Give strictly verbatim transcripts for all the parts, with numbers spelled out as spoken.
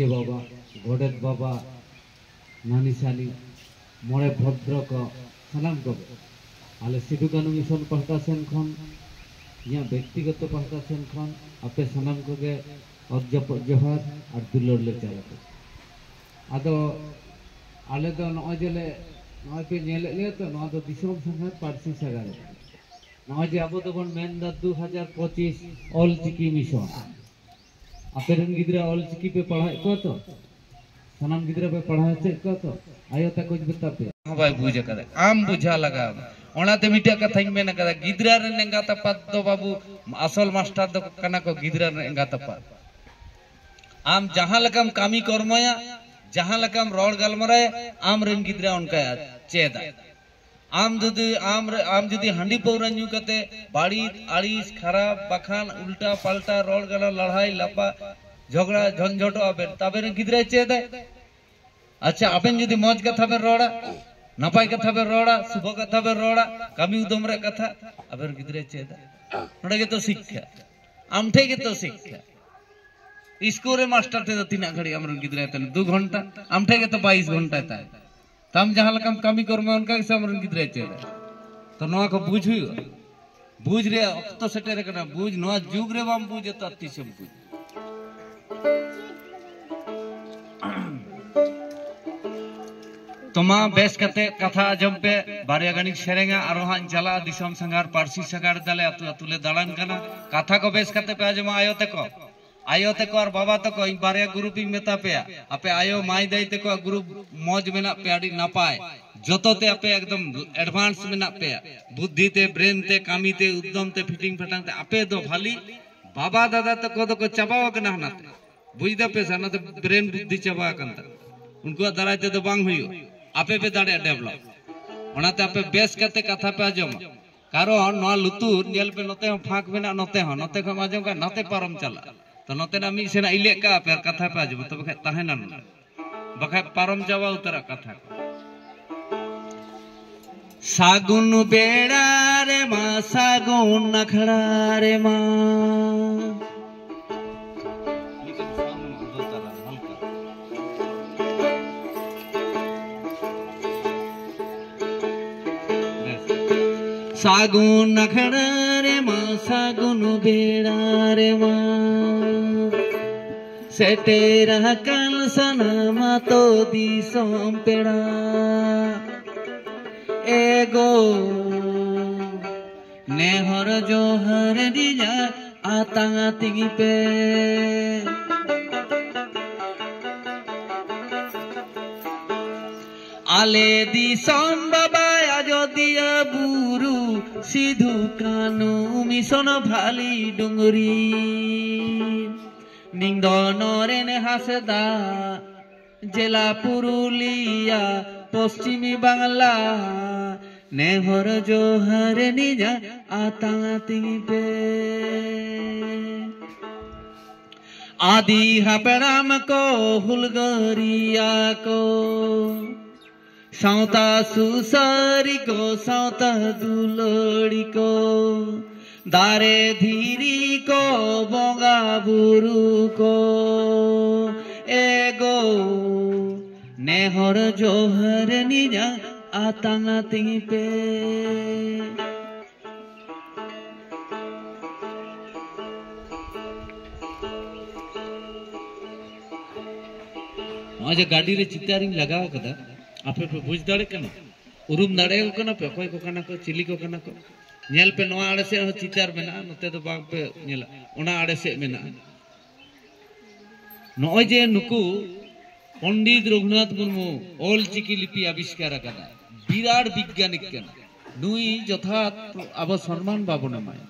ᱵᱟᱵᱟ, ᱜᱚᱰᱮᱛ ᱵᱟᱵᱟ, ᱱᱟᱹᱱᱤ ᱥᱟᱹᱱᱤ, ᱢᱚᱬᱮ ᱵᱷᱚᱫᱨᱚ ᱠᱚ, ᱥᱟᱱᱟᱢ ᱠᱚᱜᱮ ᱟᱞᱮ ᱥᱤᱫᱩ ᱠᱟᱹᱱᱩ ᱢᱤᱥᱚᱱ ᱯᱟᱦᱴᱟ ᱥᱮᱱ ᱠᱷᱚᱱ ᱤᱧᱟᱹᱜ ᱵᱮᱠᱛᱤᱜᱚᱛᱚ ᱯᱟᱦᱴᱟ ᱥᱮᱱ ᱠᱷᱚᱱ ᱟᱯᱮ ᱥᱟᱱᱟᱢ ᱠᱚᱜᱮ ᱚᱛ ᱡᱟᱹᱯᱩᱫ ᱡᱚᱦᱟᱨ ᱟᱨ ᱫᱩᱞᱟᱹᱲ ᱞᱮ ᱪᱟᱞ ᱟᱯᱮ᱾ ᱟᱫᱚ ᱟᱞᱮ ᱫᱚ ᱱᱚᱜᱼᱚᱭ ᱡᱮᱞᱮ, ᱱᱚᱜᱼᱚᱭ ᱯᱮ ᱧᱮᱞᱮᱫ ᱞᱮᱭᱟ ᱛᱚ, ᱱᱚᱣᱟ ᱫᱚ ᱫᱤᱥᱚᱢ ᱥᱟᱸᱜᱷᱟᱨ ᱯᱟᱹᱨᱥᱤ ᱥᱟᱸᱜᱷᱟᱨ᱾ ᱱᱚᱜᱼᱚᱭ ᱡᱮ ᱟᱵᱚ ᱫᱚᱵᱚᱱ ᱢᱮᱱᱫᱟ ᱫᱩ ᱦᱟᱡᱟᱨ ᱯᱚᱸᱪᱤᱥ ᱚᱞ ᱪᱤᱠᱤ ᱢᱤᱥᱚᱱ, ᱟᱯᱮ ᱨᱮᱱ ᱜᱤᱫᱽᱨᱟᱹ ᱚᱞ ᱪᱤᱠᱤ ᱯᱮ ᱯᱟᱲᱦᱟᱣᱮᱫ ᱠᱚᱣᱟ ᱛᱚ? ᱥᱟᱱᱟᱢ ᱜᱤᱫᱽᱨᱟᱹ ᱯᱮ ᱯᱟᱲᱦᱟᱣ ᱦᱚᱪᱚᱭᱮᱫ ᱠᱚᱣᱟ ᱛᱚ? ᱟᱭᱳ ᱛᱟᱠᱚ ᱢᱮᱛᱟ ᱯᱮᱭᱟ᱾ ᱦᱚᱸ ᱵᱟᱭ ᱵᱩᱡᱽ ᱟᱠᱟᱫᱟ, ᱟᱢ ᱵᱩᱡᱷᱟᱹᱣ ᱞᱟᱜᱟᱣ ᱟᱢᱟ᱾ ᱚᱱᱟᱛᱮ ᱢᱤᱫᱴᱮᱡ ᱠᱟᱛᱷᱟᱧ ᱢᱮᱱ ᱟᱠᱟᱫᱟ, ᱜᱤᱫᱽᱨᱟᱹ ᱨᱮᱱ ᱮᱸᱜᱟᱛ ᱟᱯᱟᱛ ᱫᱚ ᱵᱟᱹᱵᱩ ᱟᱥᱚᱞ ᱢᱟᱥᱴᱟᱨ ᱫᱚ ᱠᱟᱱᱟ ᱠᱚ ᱜᱤᱫᱽᱨᱟᱹ ᱨᱮᱱ ᱮᱸᱜᱟᱛ ᱟᱯᱟᱛ᱾ ᱟᱢ ᱡᱟᱦᱟᱸ ᱞᱮᱠᱟᱢ ᱠᱟᱹᱢᱤ ᱠᱚᱨᱢᱚᱭᱟ, ᱡᱟᱦᱟᱸ ᱞᱮᱠᱟᱢ ᱨᱚᱲ ᱜᱟᱞᱢᱟᱨᱟᱣᱟ, ᱟᱢ ᱨᱮᱱ ᱜᱤᱫᱽᱨᱟᱹ ᱚᱱᱠᱟᱭ ᱪᱮᱫᱟ᱾ ᱟᱢ ᱡᱩᱫᱤ ᱟᱢ ᱨᱮ ᱟᱢ ᱡᱩᱫᱤ ᱦᱟᱺᱰᱤ ᱯᱟᱹᱣᱨᱟᱹ ᱧᱩ ᱠᱟᱛᱮ ᱵᱟᱹᱲᱤᱡ ᱟᱹᱲᱤᱥ ᱠᱷᱟᱨᱟᱯ ᱵᱟᱠᱷᱟᱱ ᱩᱞᱴᱟ ᱯᱟᱞᱴᱟ ᱨᱚᱲ ᱜᱟᱞᱚᱪ ᱞᱟᱲᱦᱟᱭ ᱞᱟᱯᱟ ᱡᱷᱚᱜᱽᱲᱟ ᱡᱷᱚᱱᱡᱷᱚᱴᱚᱜ ᱟᱵᱮᱱ, ᱛᱟᱵᱮᱱ ᱨᱮᱱ ᱜᱤᱫᱽᱨᱟᱹᱭ ᱪᱮᱫᱟ᱾ ᱟᱪᱪᱷᱟ, ᱟᱵᱮᱱ ᱡᱩᱫᱤ ᱢᱚᱡᱽ ᱠᱟᱛᱷᱟ ᱵᱮᱱ ᱨᱚᱲᱟ, ᱱᱟᱯᱟᱭ ᱠᱟᱛᱷᱟ ᱵᱮᱱ ᱨᱚᱲᱟ, ᱥᱩᱵᱷᱚ ᱠᱟᱛᱷᱟ ᱵᱮᱱ ᱨᱚᱲᱟ, ᱠᱟᱹᱢᱤ ᱩᱫᱚᱢ ᱨᱮᱭᱟᱜ ᱠᱟᱛᱷᱟ, ᱟᱵᱮᱱ ᱨᱮᱱ ᱜᱤᱫᱽᱨᱟᱹᱭ ᱪᱮᱫᱟ᱾ ᱱᱚᱰᱮ ᱜᱮᱛᱚ ᱥᱤᱠᱠᱷᱟ, ᱟᱢ ᱴᱷᱮᱡ ᱜᱮᱛᱚ ᱥᱤᱠᱠᱷᱟ᱾ ᱤᱥᱠᱩᱞ ᱨᱮ ᱢᱟᱥᱴᱟᱨ ᱴᱷᱮᱡ ᱫᱚ ᱛᱤᱱᱟᱹᱜ ᱜᱷᱟᱹᱲᱤᱡ ᱟᱢᱨᱮᱱ ᱜᱤᱫᱽᱨᱟᱹᱭ ᱛᱟᱦᱮᱱᱟ? ᱫᱩ ᱜᱷᱚᱱᱴᱟ᱾ ᱟᱢ ᱴᱷᱮᱡ ᱜᱮᱛᱚ ᱵᱟᱭᱤᱥ ᱜᱷᱚᱱᱴᱟᱭ ᱛᱟᱦᱮᱱᱟ᱾ ᱛᱟᱢ ᱡᱟᱦᱟᱸ ᱞᱮᱠᱟᱢ ᱠᱟᱹᱢᱤ ᱠᱚᱨᱢᱟ, ᱚᱱᱠᱟ ᱜᱮᱥᱮ ᱟᱢᱨᱮᱱ ᱜᱤᱫᱽᱨᱟᱹᱭ ᱪᱮᱫᱟ᱾ ᱛᱚ ᱱᱚᱣᱟ ᱠᱚ ᱵᱩᱡᱽ ᱦᱩᱭᱩᱜᱼᱟ᱾ ᱵᱩᱡᱽ ᱨᱮᱭᱟᱜ ᱚᱠᱛᱚ ᱥᱮᱴᱮᱨ ᱟᱠᱟᱱᱟ᱾ ᱵᱩᱡᱽ, ᱱᱚᱣᱟ ᱡᱩᱜᱽ ᱨᱮ ᱵᱟᱢ ᱵᱩᱡᱟ ᱛᱚ ᱟᱨ ᱛᱤᱥᱮᱢ ᱵᱩᱡᱽ? ᱛᱚ ᱢᱟ ᱵᱮᱥ ᱠᱟᱛᱮ ᱠᱟᱛᱷᱟ ᱟᱸᱡᱚᱢ ᱯᱮ, ᱵᱟᱨᱭᱟ ᱜᱟᱱᱤᱧ ᱥᱮᱨᱮᱧᱟ, ᱟᱨᱚ ᱦᱟᱸᱜ ᱤᱧ ᱪᱟᱞᱟᱜᱼᱟ ᱫᱤᱥᱚᱢ ᱥᱟᱸᱜᱷᱟᱨ, ᱯᱟᱹᱨᱥᱤ ᱥᱟᱸᱜᱷᱟᱨ ᱫᱟᱞᱮ, ᱟᱹᱛᱩ ᱟᱹᱛᱩ ᱞᱮ ᱫᱟᱬᱟᱱ ᱠᱟᱱᱟ᱾ ᱠᱟᱛᱷᱟ ᱠᱚ ᱵᱮᱥ ᱠᱟᱛᱮ ᱯᱮ ᱟᱸᱡᱚᱢᱟ ᱟᱭᱳ ᱛᱟᱠᱚ᱾ ᱟᱭᱳ ᱛᱟᱠᱚ ᱟᱨ ᱵᱟᱵᱟ ᱛᱟᱠᱚ, ᱤᱧ ᱵᱟᱨᱭᱟ ᱜᱨᱩᱯ ᱤᱧ ᱢᱮᱛᱟ ᱯᱮᱭᱟ᱾ ᱟᱯᱮ ᱟᱭᱳ ᱢᱟᱹᱭ ᱫᱟᱹᱭ ᱛᱟᱠᱚᱣᱟᱜ ᱜᱨᱩᱯ ᱢᱚᱡᱽ ᱢᱮᱱᱟᱜ ᱯᱮᱭᱟ, ᱟᱹᱰᱤ ᱱᱟᱯᱟᱭ᱾ ᱡᱚᱛᱚ ᱛᱮ ᱟᱯᱮ ᱮᱠᱫᱚᱢ ᱮᱰᱵᱷᱟᱱᱥ ᱢᱮᱱᱟᱜ ᱯᱮᱭᱟ, ᱵᱩᱫᱽᱫᱷᱤ ᱛᱮ, ᱵᱨᱮᱱ ᱛᱮ, ᱠᱟᱹᱢᱤ ᱛᱮ, ᱩᱫᱽᱫᱚᱢ ᱛᱮ, ᱯᱷᱤᱴᱤᱝ ᱯᱷᱟᱴᱟᱝ ᱛᱮ ᱟᱯᱮ ᱫᱚ ᱵᱷᱟᱞᱤ᱾ ᱵᱟᱵᱟ ᱫᱟᱫᱟ ᱛᱟᱠᱚ ᱫᱚᱠᱚ ᱪᱟᱵᱟᱣ ᱟᱠᱟᱱᱟ ᱦᱟᱱᱟᱛᱮ, ᱵᱩᱡᱽ ᱫᱟᱯᱮ ᱥᱮ? ᱦᱟᱱᱟᱛᱮ ᱵᱨᱮᱱ ᱵᱩᱫᱽᱫᱷᱤ ᱪᱟᱵᱟ ᱟᱠᱟᱱ ᱛᱟᱠᱚ, ᱩᱱᱠᱩᱣᱟᱜ ᱫᱟᱨᱟᱭ ᱛᱮᱫᱚ ᱵᱟᱝ ᱦᱩᱭᱩᱜᱼᱟ᱾ ᱟᱯᱮ ᱯᱮ ᱫᱟᱲᱮᱭᱟᱜᱼᱟ ᱰᱮᱵᱷᱞᱚᱯ᱾ ᱚᱱᱟᱛᱮ ᱟᱯᱮ ᱵᱮᱥ ᱠᱟᱛᱮ ᱠᱟᱛᱷᱟ ᱯᱮ ᱟᱸᱡᱚᱢᱟ᱾ ᱠᱟᱨᱚᱱ ᱱᱚᱣᱟ ᱞᱩᱛᱩᱨ ᱧᱮᱞ ᱯᱮ, ᱱᱚᱛᱮ ᱦᱚᱸ ᱯᱷᱟᱸᱠ ᱢᱮᱱᱟᱜᱼᱟ, ᱱᱚᱛᱮ ᱦᱚᱸ, ᱱᱚᱛᱮ ᱠᱷᱚᱱ ᱟᱸᱡᱚᱢ ᱠᱷᱟᱱ ᱱᱟᱛᱮ ᱯᱟᱨᱚᱢ ᱪᱟᱞᱟᱜᱼᱟ᱾ ᱛᱚ ᱱᱚᱛᱮᱱᱟᱜ ᱢᱤᱫ ᱥᱮᱱᱟᱜ ᱤᱞᱮᱜ ᱠᱟᱜᱼᱟ ᱯᱮ ᱟᱨ ᱠᱟᱛᱷᱟ ᱯᱮ ᱟᱸᱡᱚᱢᱟ, ᱛᱚᱵᱮ ᱠᱷᱟᱡ ᱛᱟᱦᱮᱱᱟ ᱱᱚᱰᱮ, ᱵᱟᱠᱷᱟᱡ ᱯᱟᱨᱚᱢ ᱪᱟᱵᱟ ᱩᱛᱟᱹᱨᱚᱜ ᱠᱟᱛᱷᱟ ᱠᱚ᱾ ᱥᱟᱹᱜᱩᱱ ᱵᱮᱲᱟ ᱨᱮᱢᱟ, ᱥᱟᱹᱜᱩᱱ ᱟᱠᱷᱲᱟ ᱨᱮᱢᱟ᱾ ᱢᱤᱫᱴᱮᱱ sound ᱫᱚᱨᱠᱟᱨᱟ, ᱦᱟᱞᱠᱟ᱾ ᱥᱟᱹᱜᱩᱱ ᱟᱠᱷᱲᱟ ᱨᱮᱢᱟ, ᱥᱟᱹᱜᱩᱱ ᱵᱮᱲᱟ ᱨᱮᱢᱟ, ᱥᱮᱴᱮᱨ ᱟᱠᱟᱱ ᱥᱟᱱᱟᱢ ᱟᱛᱳ ᱫᱤᱥᱚᱢ ᱯᱮᱲᱟ᱾ ᱮᱜᱳ, ᱱᱮᱦᱚᱨ ᱡᱚᱦᱟᱨ ᱨᱮᱱᱟᱜ ᱟᱛᱟᱝ ᱟᱹᱛᱤᱧ ᱯᱮ᱾ ᱟᱞᱮ ᱫᱤᱥᱚᱢ ᱵᱟᱵᱟ ᱟᱡᱚᱫᱤᱭᱟᱹ ᱵᱩᱨᱩ, ᱥᱤᱫᱷᱩ ᱠᱟᱹᱱᱦᱩ ᱢᱤᱥᱚᱱ ᱵᱷᱟᱞᱤ ᱰᱩᱝᱨᱤ, ᱱᱤᱝᱫᱚ ᱱᱚᱨᱮᱱ ᱦᱟᱸᱥᱫᱟ, ᱡᱮᱞᱟ ᱯᱩᱨᱩᱞᱤᱭᱟ, ᱯᱚᱥᱪᱤᱢᱤ ᱵᱟᱝᱞᱟ, ᱱᱮᱦᱚᱨ ᱡᱚᱦᱟᱨ ᱱᱤᱧᱟ ᱟᱛᱟᱝ ᱟᱹᱛᱤᱧ ᱯᱮ᱾ ᱟᱹᱫᱤ ᱦᱟᱯᱲᱟᱢ ᱠᱚ, ᱦᱩᱞᱜᱟᱹᱨᱤᱭᱟ ᱠᱚ, ᱥᱟᱶᱛᱟ ᱥᱩᱥᱟᱹᱨᱤ ᱠᱚ, ᱥᱟᱶᱛᱟ ᱫᱩᱞᱟᱹᱲᱤ ᱠᱚ, ᱫᱟᱨᱮ ᱫᱷᱤᱨᱤ ᱠᱚ, ᱵᱚᱸᱜᱟ ᱵᱩᱨᱩ ᱠᱚ, ᱮᱜᱳ, ᱱᱮᱦᱚᱨ ᱡᱚᱦᱟᱨ ᱱᱤᱧᱟ ᱟᱛᱟᱝ ᱟᱹᱛᱤᱧ ᱯᱮ᱾ ᱱᱚᱜᱼᱚᱭ ᱡᱮ ᱜᱟᱹᱰᱤ ᱨᱮ ᱪᱤᱛᱟᱹᱨᱤᱧ ᱞᱟᱜᱟᱣ ᱠᱟᱫᱟ, ᱟᱯᱮ ᱯᱮ ᱵᱩᱡᱽ ᱫᱟᱲᱮᱭᱟᱜ ᱠᱟᱱᱟ? ᱩᱨᱩᱢ ᱫᱟᱲᱮᱭᱟᱠᱚ ᱠᱟᱱᱟ ᱯᱮ ᱚᱠᱚᱭ ᱠᱚ ᱠᱟᱱᱟ ᱠᱚ, ᱪᱤᱞᱤ ᱠᱚ ᱠᱟᱱᱟ ᱠᱚ? ᱧᱮᱞ ᱯᱮ, ᱱᱚᱣᱟ ᱟᱲᱮ ᱥᱮᱫ ᱦᱚᱸ ᱪᱤᱛᱟᱹᱨ ᱢᱮᱱᱟᱜᱼᱟ, ᱱᱚᱛᱮ ᱫᱚ ᱵᱟᱝ ᱯᱮ ᱧᱮᱞᱟ, ᱚᱱᱟ ᱟᱲᱮ ᱥᱮᱫ ᱢᱮᱱᱟᱜᱼᱟ᱾ ᱱᱚᱜᱼᱚᱭ ᱡᱮ ᱱᱩᱠᱩ ᱯᱚᱱᱰᱤᱛ ᱨᱚᱜᱷᱩᱱᱟᱛᱷ ᱢᱩᱨᱢᱩ ᱚᱞ ᱪᱤᱠᱤ ᱞᱤᱯᱤ ᱟᱵᱤᱥᱠᱟᱨ ᱟᱠᱟᱫᱟ, ᱵᱤᱨᱟᱴ ᱵᱤᱜᱽᱜᱟᱱᱤᱠ ᱠᱟᱱᱟ, ᱱᱩᱭ ᱡᱚᱛᱷᱟᱛ ᱟᱵᱚ ᱥᱚᱱᱢᱟᱱ ᱵᱟᱵᱚᱱ ᱮᱢᱟᱭᱟ᱾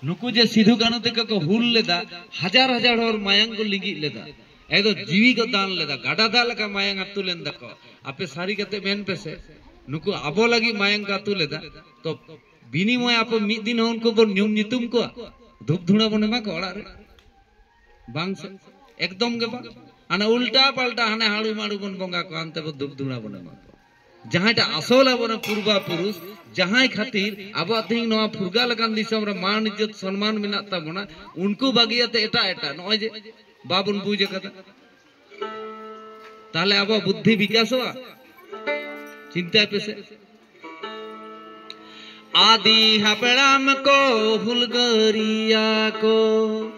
ᱱᱩᱠᱩ ᱡᱮ ᱥᱤᱫᱷᱩ ᱠᱟᱹᱱᱦᱩ ᱛᱟᱠᱚ ᱠᱚ ᱦᱩᱞ ᱞᱮᱫᱟ, ᱦᱟᱡᱟᱨ ᱦᱟᱡᱟᱨ ᱦᱚᱲ ᱢᱟᱭᱟᱝ ᱠᱚ ᱞᱤᱸᱜᱤᱜ ᱞᱮᱫᱟ, ᱮᱠᱫᱚᱢ ᱡᱤᱣᱤ ᱠᱚ ᱫᱟᱱ ᱞᱮᱫᱟ, ᱜᱟᱰᱟ ᱫᱟᱜ ᱞᱮᱠᱟ ᱢᱟᱭᱟᱝ ᱟᱹᱛᱩ ᱞᱮᱱ ᱛᱟᱠᱚ᱾ ᱟᱯᱮ ᱥᱟᱹᱨᱤ ᱠᱟᱛᱮ ᱢᱮᱱ ᱯᱮᱥᱮ, ᱱᱩᱠᱩ ᱟᱵᱚ ᱞᱟᱹᱜᱤᱫ ᱢᱟᱭᱟᱝ ᱠᱚ ᱟᱹᱛᱩ ᱞᱮᱫᱟ, ᱛᱚ ᱵᱤᱱᱤᱢᱚᱭ ᱟᱵᱚ ᱢᱤᱫ ᱫᱤᱱ ᱦᱚᱸ ᱩᱱᱠᱩ ᱵᱚᱱ ᱧᱩᱢ ᱧᱩᱛᱩᱢ ᱠᱚᱣᱟ, ᱫᱷᱩᱯ ᱫᱷᱩᱬᱟᱹ ᱵᱚᱱ ᱮᱢᱟ ᱠᱚᱣᱟ ᱚᱲᱟᱜ ᱨᱮ? ᱵᱟᱝ ᱥᱮ, ᱮᱠᱫᱚᱢ ᱜᱮ ᱵᱟᱝ᱾ ᱦᱟᱱᱮ ᱩᱞᱴᱟ ᱯᱟᱞᱴᱟ ᱦᱟᱱᱮ ᱦᱟᱹᱲᱩ ᱢᱟᱹᱲᱩ ᱵᱚᱱ ᱵᱚᱸᱜᱟ ᱠᱚᱣᱟ, ᱦᱟᱱᱛᱮ ᱵᱚᱱ ᱫᱷᱩᱯ ᱫᱷᱩᱬᱟ ᱵᱚᱱ ᱮᱢᱟ ᱠᱚᱣᱟ᱾ ᱡᱟᱦᱟᱸᱭᱴᱟᱜ ᱟᱥᱚᱞ ᱟᱵᱚᱨᱮᱱ ᱯᱩᱨᱵᱟ ᱯᱩᱨᱩᱥ, ᱡᱟᱦᱟᱸᱭ ᱠᱷᱟᱹᱛᱤᱨ ᱟᱵᱚᱣᱟᱜ ᱛᱮᱦᱮᱧ ᱱᱚᱣᱟ ᱯᱷᱩᱨᱜᱟᱹᱞ ᱟᱠᱟᱱ ᱫᱤᱥᱚᱢ ᱨᱮ ᱢᱟᱱ ᱤᱡᱽᱡᱚᱛ ᱥᱚᱱᱢᱟᱱ ᱢᱮᱱᱟᱜ ᱛᱟᱵᱚᱱᱟ, ᱩᱱᱠᱩ ᱵᱟᱹᱜᱤᱭᱟᱛᱮ ᱮᱴᱟᱜ ᱮᱴᱟᱜ ᱱᱚᱜᱼᱚᱭ ᱡᱮ ᱵᱟᱵᱚᱱ ᱵᱩᱡᱽ ᱟᱠᱟᱫᱟ, ᱛᱟᱦᱞᱮ ᱟᱵᱚᱣᱟᱜ ᱵᱩᱫᱽᱫᱷᱤ ᱵᱤᱠᱟᱥᱚᱜᱼᱟ? ᱪᱤᱱᱛᱟᱹᱭ ᱯᱮᱥᱮ᱾ ᱟᱹᱫᱤ ᱦᱟᱯᱲᱟᱢ ᱠᱚ, ᱦᱩᱞᱜᱟᱹᱨᱤᱭᱟ ᱠᱚ,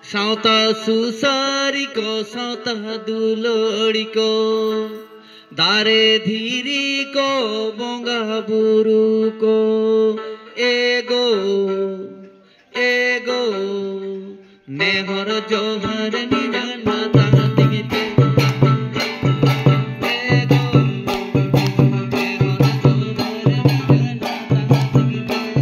ᱥᱟᱶᱛᱟ ᱥᱩᱥᱟᱹᱨᱤ ᱠᱚ, ᱥᱟᱶᱛᱟ ᱫᱩᱞᱟᱹᱲᱤ ᱠᱚ, ᱫᱟᱨᱮ ᱫᱷᱤᱨᱤ ᱠᱚ, ᱵᱚᱸᱜᱟ ᱵᱩᱨᱩ ᱠᱚ, ᱮᱜᱳ, ᱮᱜᱳ, ᱱᱮᱦᱚᱨ ᱡᱚᱦᱟᱨ ᱱᱤᱭᱟᱹ ᱱᱟᱛᱟᱝ ᱛᱮᱜᱮ ᱯᱮ᱾ ᱮᱜᱳ, ᱱᱮᱦᱚᱨ ᱡᱚᱦᱟᱨ ᱱᱤᱭᱟᱹ ᱱᱟᱛᱟᱝ ᱛᱮᱜᱮ ᱯᱮ᱾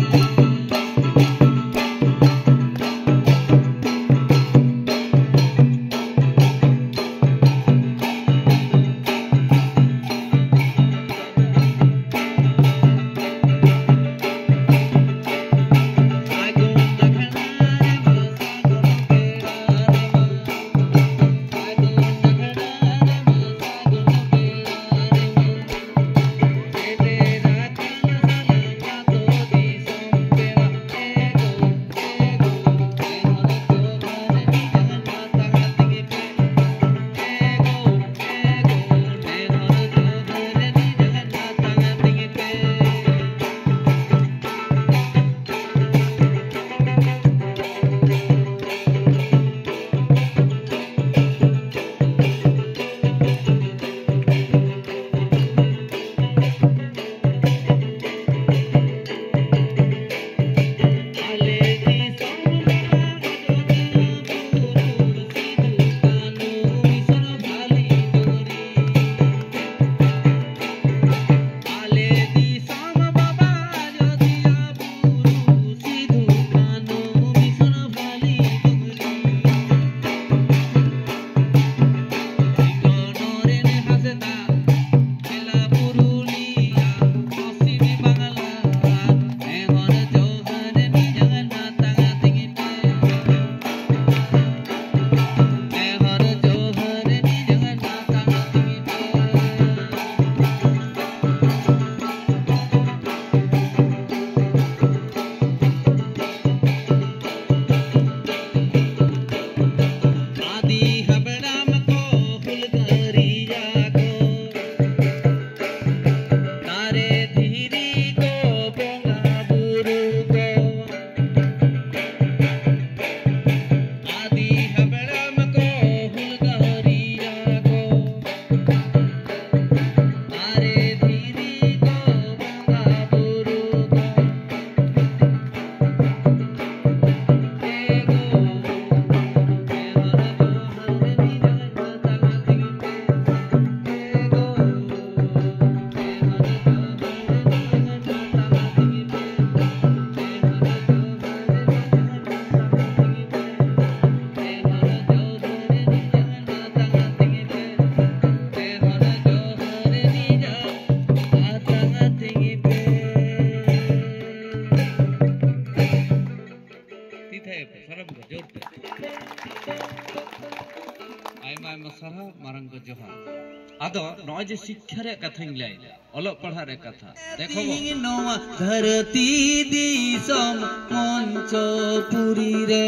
ᱟᱫᱚ ᱱᱚᱜᱼᱚᱭ ᱡᱮ ᱥᱤᱠᱠᱷᱟ ᱨᱮᱭᱟᱜ ᱠᱟᱛᱷᱟᱧ ᱞᱟᱹᱭ, ᱚᱞᱚᱜ ᱯᱟᱲᱦᱟᱜ ᱨᱮᱭᱟᱜ ᱠᱟᱛᱷᱟ, ᱫᱮᱠᱷᱚ ᱵᱟᱵᱩ᱾ ᱛᱤᱦᱤᱧ ᱱᱚᱣᱟ ᱫᱷᱟᱹᱨᱛᱤ ᱫᱤᱥᱚᱢ ᱢᱚᱧᱪᱚᱯᱩᱨᱤ ᱨᱮ,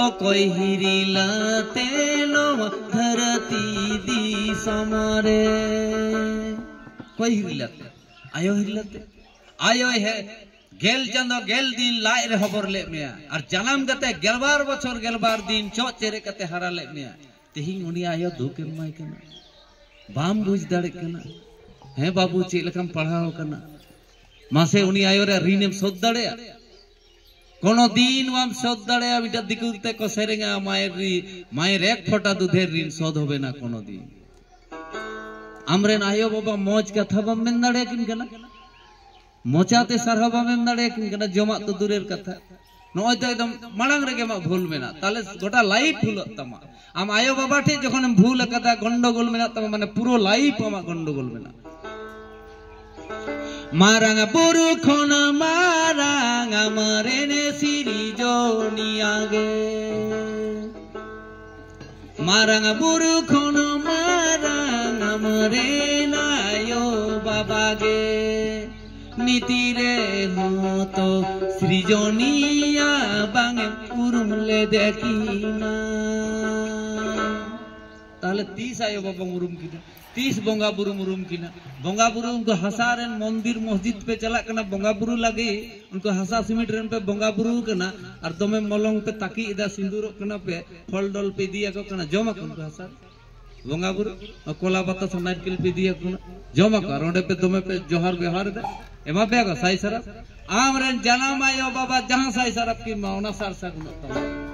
ᱚᱠᱚᱭ ᱦᱤᱨᱤᱞᱟᱛᱮ ᱱᱚᱣᱟ ᱫᱷᱟᱹᱨᱛᱤ ᱫᱤᱥᱚᱢ ᱨᱮ? ᱚᱠᱚᱭ ᱦᱤᱨᱤᱞᱟᱛᱮ? ᱟᱭᱳ ᱦᱤᱨᱤᱞᱟᱛᱮ᱾ ᱟᱭᱳᱭ ᱦᱮ ᱜᱮᱞ ᱪᱟᱸᱫᱚ ᱜᱮᱞ ᱫᱤᱱ ᱞᱟᱡ ᱨᱮ ᱦᱚᱵᱚᱨ ᱞᱮᱫ ᱢᱮᱭᱟ, ᱟᱨ ᱡᱟᱱᱟᱢ ᱠᱟᱛᱮ ᱜᱮᱞᱵᱟᱨ ᱵᱚᱪᱷᱚᱨ ᱜᱮᱞᱵᱟᱨ ᱫᱤᱱ ᱪᱚᱜ ᱪᱮᱨᱮᱡ ᱠᱟᱛᱮ ᱦᱟᱨᱟ ᱞᱮᱫ ᱢᱮᱭᱟ᱾ ᱛᱮᱦᱮᱧ ᱩᱱᱤ ᱟᱭᱳ ᱫᱩᱠ ᱮᱢ ᱮᱢᱟᱭ ᱠᱟᱱᱟ, ᱵᱟᱢ ᱵᱩᱡᱽ ᱫᱟᱲᱮᱜ ᱠᱟᱱᱟ᱾ ᱦᱮᱸ ᱵᱟᱹᱵᱩ, ᱪᱮᱫ ᱞᱮᱠᱟᱢ ᱯᱟᱲᱦᱟᱣ ᱟᱠᱟᱱᱟ? ᱢᱟᱥᱮ ᱩᱱᱤ ᱟᱭᱳ ᱨᱮ ᱨᱤᱱ ᱮᱢ ᱥᱳᱫᱷ ᱫᱟᱲᱮᱭᱟᱜᱼᱟ? ᱠᱳᱱᱳ ᱫᱤᱱ ᱵᱟᱢ ᱥᱳᱫᱷ ᱫᱟᱲᱮᱭᱟᱜᱼᱟ᱾ ᱢᱤᱫᱴᱟᱝ ᱫᱤᱠᱩ ᱛᱮ ᱠᱚ ᱥᱮᱨᱮᱧᱟ, "ᱢᱟᱭᱮᱨ ᱨᱤ, ᱢᱟᱭᱮᱨ ᱮᱠ ᱯᱷᱚᱴᱟ ᱫᱩᱫᱷᱮᱨ ᱨᱤᱱ ᱥᱳᱫᱷ ᱦᱚᱵᱮ ᱱᱟ ᱠᱳᱱᱳ ᱫᱤᱱ᱾" ᱟᱢᱨᱮᱱ ᱟᱭᱳ ᱵᱟᱵᱟ ᱢᱚᱡᱽ ᱠᱟᱛᱷᱟ ᱵᱟᱢ ᱢᱮᱱ ᱫᱟᱲᱮᱭᱟᱠᱤᱱ ᱠᱟᱱᱟ, ᱢᱚᱪᱟᱛᱮ ᱥᱟᱨᱦᱟᱣ ᱵᱟᱢ ᱮᱢ ᱫᱟᱲᱮᱭᱟᱠᱤᱱ ᱠᱟᱱᱟ, ᱡᱚᱢᱟᱜ ᱛᱚ ᱫᱩᱨᱮᱨ ᱠᱟᱛᱷᱟ᱾ ᱱᱚᱜᱼᱚᱭ ᱛᱚ ᱮᱠᱫᱚᱢ ᱢᱟᱲᱟᱝ ᱨᱮᱜᱮ ᱟᱢᱟᱜ ᱵᱷᱩᱞ ᱢᱮᱱᱟᱜ, ᱛᱟᱦᱞᱮ ᱜᱚᱴᱟ ᱞᱟᱭᱤᱯᱷ ᱵᱷᱩᱞᱚᱜ ᱛᱟᱢᱟ᱾ ᱟᱢ ᱟᱭᱳ ᱵᱟᱵᱟ ᱴᱷᱮᱱ ᱡᱚᱠᱷᱚᱱᱮᱢ ᱵᱷᱩᱞ ᱟᱠᱟᱫᱟ, ᱜᱚᱱᱰᱚᱜᱳᱞ ᱢᱮᱱᱟᱜ ᱛᱟᱢᱟ, ᱢᱟᱱᱮ ᱯᱩᱨᱟᱹ ᱞᱟᱭᱤᱯᱷ ᱟᱢᱟᱜ ᱜᱚᱱᱰᱚᱜᱳᱞ ᱢᱮᱱᱟᱜ᱾ ᱢᱟᱨᱟᱝ ᱵᱩᱨᱩ ᱠᱷᱚᱱ ᱢᱟᱨᱟᱝ ᱟᱢᱨᱮᱱ ᱥᱤᱨᱡᱚᱱᱤᱭᱟ ᱜᱮ᱾ ᱢᱟᱨᱟᱝ ᱵᱩᱨᱩ ᱠᱷᱚᱱ ᱢᱟᱨᱟᱝ ᱟᱢᱨᱮᱱ ᱟᱭᱳ ᱵᱟᱵᱟ ᱜᱮ᱾ ᱱᱤᱛᱤ ᱨᱮᱦᱚᱸ ᱛᱚ ᱥᱤᱨᱡᱚᱱᱤᱭᱟ ᱵᱟᱝ ᱮᱢ ᱩᱨᱩᱢ ᱞᱮᱫᱮ ᱠᱤᱱᱟ᱾ ᱛᱟᱦᱞᱮ ᱛᱤᱥ ᱟᱭᱳ ᱵᱟᱵᱟᱢ ᱩᱨᱩᱢ ᱠᱤᱱᱟ? ᱛᱤᱥ ᱵᱚᱸᱜᱟ ᱵᱩᱨᱩᱢ ᱩᱨᱩᱢ ᱠᱤᱱᱟ? ᱵᱚᱸᱜᱟ ᱵᱩᱨᱩ ᱩᱱᱠᱩ ᱦᱟᱥᱟ ᱨᱮᱱ ᱢᱚᱱᱫᱤᱨ ᱢᱚᱥᱡᱤᱫ ᱯᱮ ᱪᱟᱞᱟᱜ ᱠᱟᱱᱟ ᱵᱚᱸᱜᱟ ᱵᱩᱨᱩ ᱞᱟᱹᱜᱤᱫ, ᱩᱱᱠᱩ ᱦᱟᱥᱟ ᱥᱤᱢᱮᱱᱴ ᱨᱮᱱ ᱯᱮ ᱵᱚᱸᱜᱟ ᱵᱩᱨᱩ ᱠᱟᱱᱟ, ᱟᱨ ᱫᱚᱢᱮ ᱢᱚᱞᱚᱝ ᱯᱮ ᱛᱟᱹᱠᱤᱡ ᱮᱫᱟ, ᱥᱤᱸᱫᱩᱨᱚᱜ ᱠᱟᱱᱟ ᱯᱮ, ᱯᱷᱚᱞ ᱰᱚᱞ ᱯᱮ ᱤᱫᱤᱭᱟᱠᱚ ᱠᱟᱱᱟ, ᱡᱚᱢᱟᱠᱚ ᱩᱱᱠᱩ ᱦᱟᱥᱟ ᱨᱮ? ᱵᱚᱸᱜᱟ ᱵᱩᱨᱩ, ᱠᱚᱞᱟ ᱯᱟᱛᱟ ᱥᱟᱱᱟᱭ ᱠᱤᱞ ᱯᱮ ᱤᱫᱤᱭᱟᱠᱚ ᱠᱟᱱᱟ, ᱡᱚᱢᱟᱠᱚ, ᱟᱨ ᱚᱸᱰᱮ ᱯᱮ ᱫᱚᱢᱮ ᱯᱮ ᱡᱚᱦᱟᱨ ᱵᱮᱣᱦᱟᱨ ᱮᱫᱟ, ᱮᱢᱟ ᱯᱮᱭᱟ ᱠᱚ ᱥᱟᱭ ᱥᱟᱨᱟᱯ᱾ ᱟᱢᱨᱮᱱ ᱡᱟᱱᱟᱢ ᱟᱭᱳ ᱵᱟᱵᱟ ᱡᱟᱦᱟᱸ ᱥᱟᱭ ᱥᱟᱨᱟᱯ ᱠᱤᱱ ᱮᱢᱟ, ᱚᱱᱟ ᱥᱟᱨ ᱥᱟᱹᱜᱩᱱᱚᱜ ᱛᱟᱢᱟ᱾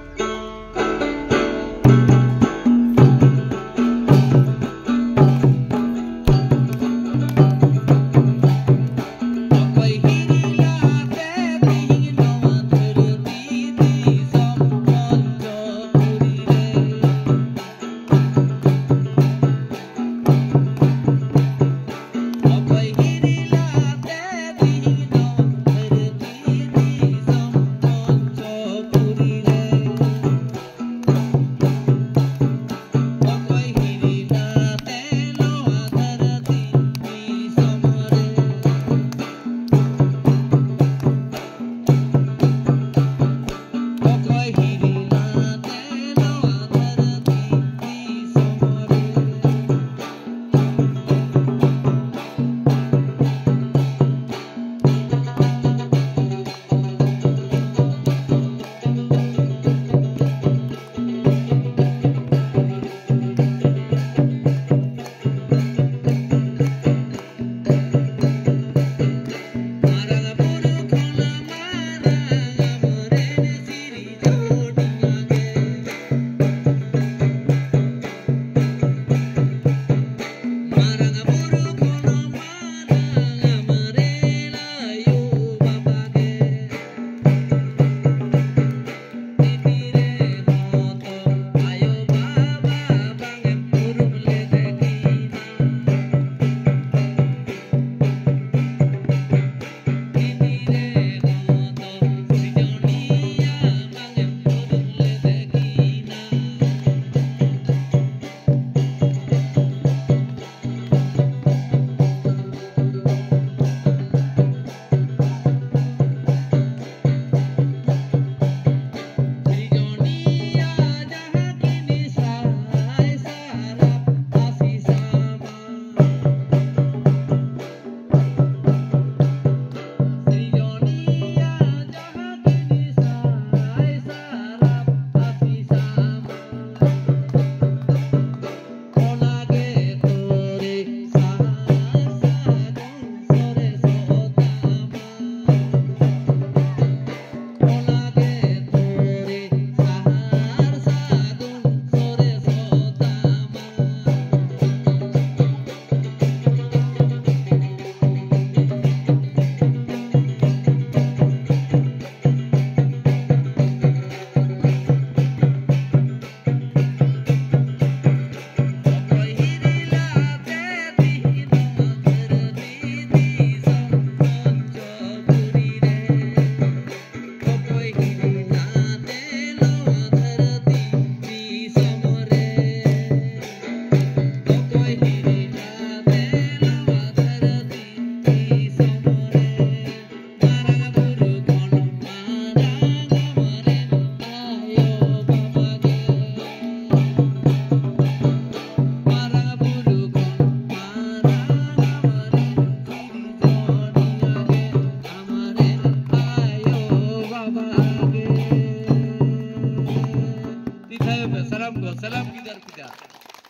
ᱥᱟᱞᱟᱢ ᱜᱤᱫᱟᱹᱨ ᱯᱤᱫᱟᱹᱨ,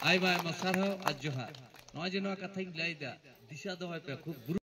ᱟᱭᱢᱟ ᱟᱭᱢᱟ ᱥᱟᱨᱦᱟᱣ ᱟᱨ ᱡᱚᱦᱟᱨ᱾ ᱱᱚᱜᱼᱚᱭ ᱡᱮ ᱱᱚᱣᱟ ᱠᱟᱛᱷᱟᱧ ᱞᱟᱹᱭᱫᱟ, ᱫᱤᱥᱟᱹ ᱫᱚᱦᱚᱭ ᱯᱮ, ᱠᱷᱩᱵ ᱜᱩᱨᱩ